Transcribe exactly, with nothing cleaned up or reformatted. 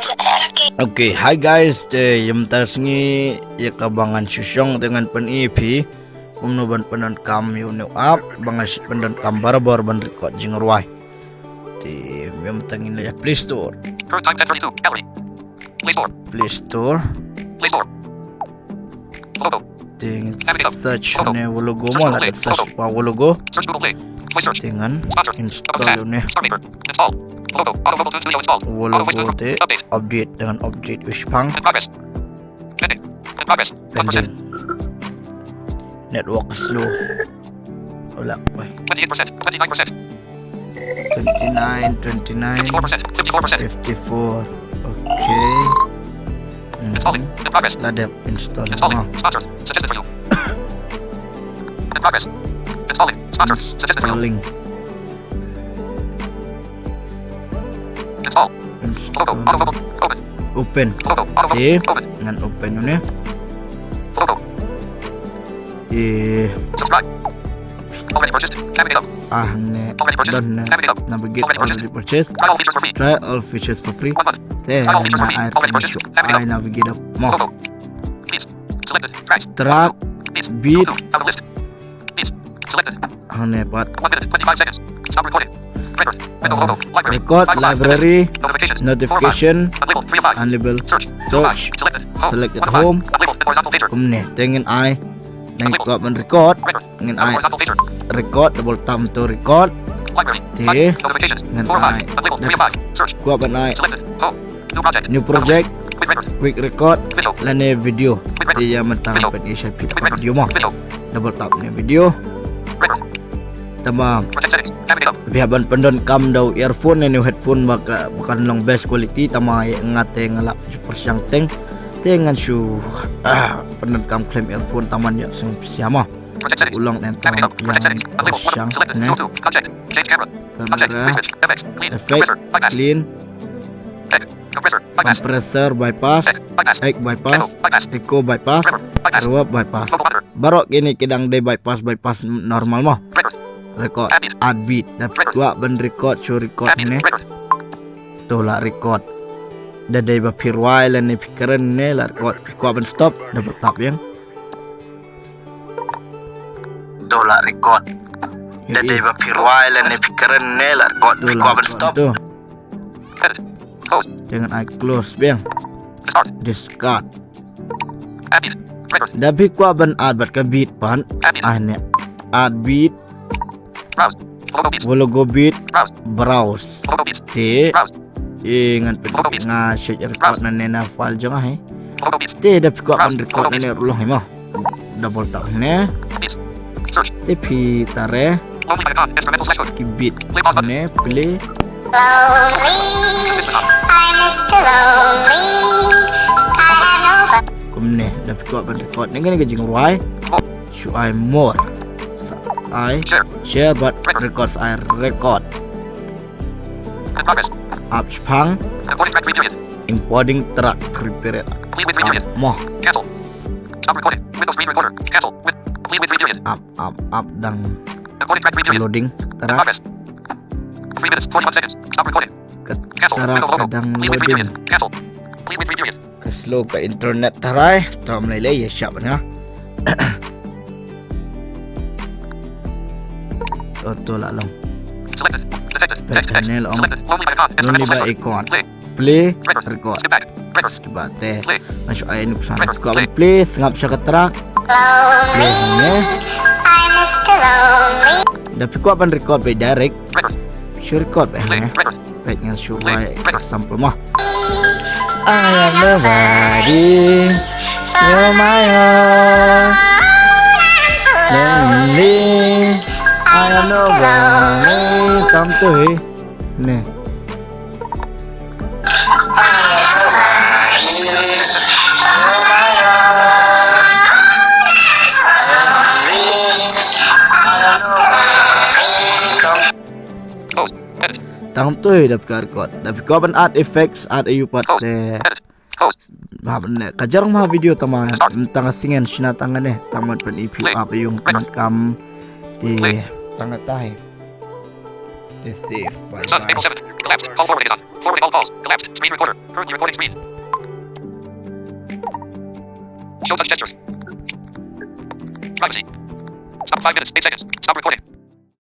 Okay, hi guys, te ïa mynta ka sngi ïa kaba ngan shu shong te ngan pyni ïa phi kumno ban pyndonkam ïa une u app ba nga shu pyndonkam barabor ban record jingrwai. Te ïa mynta ngin leit ïa Play Store. Current time ten thirty-two. Gallery. Play Store. Play Store. Play Store. Logo. Te ngin search ne Wologo mo, la search ba Wologo. Search Google Play. Play search. Te ngan install ne. Smart Maker. Install. Logo. Auto Logo Tune Studio install. Auto Voice Wologo Tune. Te update. Update, te ngan update u shipang. In progress. Pending. In progress. Pending. Network slow. Wala, bye. Twenty-eight percent. Twenty-nine percent. Twenty-nine, twenty-nine, fifty-four percent. Fifty-four percent. Fifty-four. Okay. Installing. In progress. La dep install. Installing. Sponsor. Suggested for you. In progress. Installing. Sponsor. Suggested for you. Installing. Install. Install. Logo. Auto Logo. Open. Open. Logo. Auto Logo. Open. Ngan open une. Logo. Subscribe. Already purchased. Navigate up. Ah, ne. Already purchased. Done ne. Navigate up. Navigate already purchased. Try all features for free. Try all features for free. One month. Te, try all features for free. Already purchased. Navigate up. Ai navigate up. Mo. Logo. Please. Selected. Tracks. Track. Please. Beat. Two. Out of list. Please. Selected. Hangne pat. One minute, twenty-five seconds. Stop recording. Record. Window logo. Library. Record, library. Notifications. Notification. Unlabeled. Three of five. Unlabeled. Search. Selected. Home. Kumne. Te ngan ai. Ngan kwah ban record. Ngan ai. Record, double tap to record. Te ngan ai. Kwah ban ai. New project. Quick record. Lane video. Te ïa mynta ban ïa sha phi video mo. Double tap ne video. Tangba phi hap ban pyndonkam da u earphone ne u headphone ba kan long best quality, tangba nga te nga lah ju pyrshang teng. Te ngan shu pyndonkam khlem earphone tangba ïa sngewsih mo. U long ne tang ïa pyrshang ne. Camera. Effect. Clean. Compressor bypass, egg bypass, echo bypass, reverb bypass. Baroh kine ki dang dei bypass, bypass normal mo. Record, add beat. Da phi kwah ban record, shu record ne. To la record. Da dei ba phi rwai lane phi kren ne la record. Phi kwah ban stop, double tap ïa. To la record. Da dei ba phi rwai lane phi kren ne la record. Phi kwah ban stop. Te ngan ai close biang. Discard. Da phi kwah ban add bad ka beat pat. Ai ne. Add beat. Wologo beat. Browse. Te. Ngan pyndonkam nga shu record na ne na file jong nga hi. Te da phi kwah ban record na ne ruh long hi mo. Double tap ne. Te phi tare. Ki beat ne play. Kumne da phi kwah ban record ne, kane ka jingrwai. Shu ai more. Sa ai share bad record, sa ai record. App shipang. Importing track three period. Mo. App, app, app dang loading track. Ka track ka dang loading. Ka slow ka internet tharai, tam lei lei ïa shah ban nga. Oh, to la long. Peit kane la ong. Lonely by Icon. Play, record. Skip te. Nga shu ai nuk san. Kwah ban play, sngap sha ka track. Play ne. Da phi kwah ban record by direct. Shu record bha ne. Peit ngan shu ai example mo. I am nobody. You're my all. Lonely. I am nobody. Tam tu hi. Ne. Tam tu da phi kwah record. Da phi kwah ban add effects, add ayu pat te. Ba ban ne ka jarang ma video tama tang singen shina tang ne tang man pen ipi apa yung tang kam ti tang tai. Stay safe. Bye Sun, April bye. seventh. Collapsed. Call forwarding is on. Forwarding all calls. Collapsed. Screen recorder. Currently recording screen. Show touch gestures. Privacy. Stop five minutes. Eight seconds. Stop recording.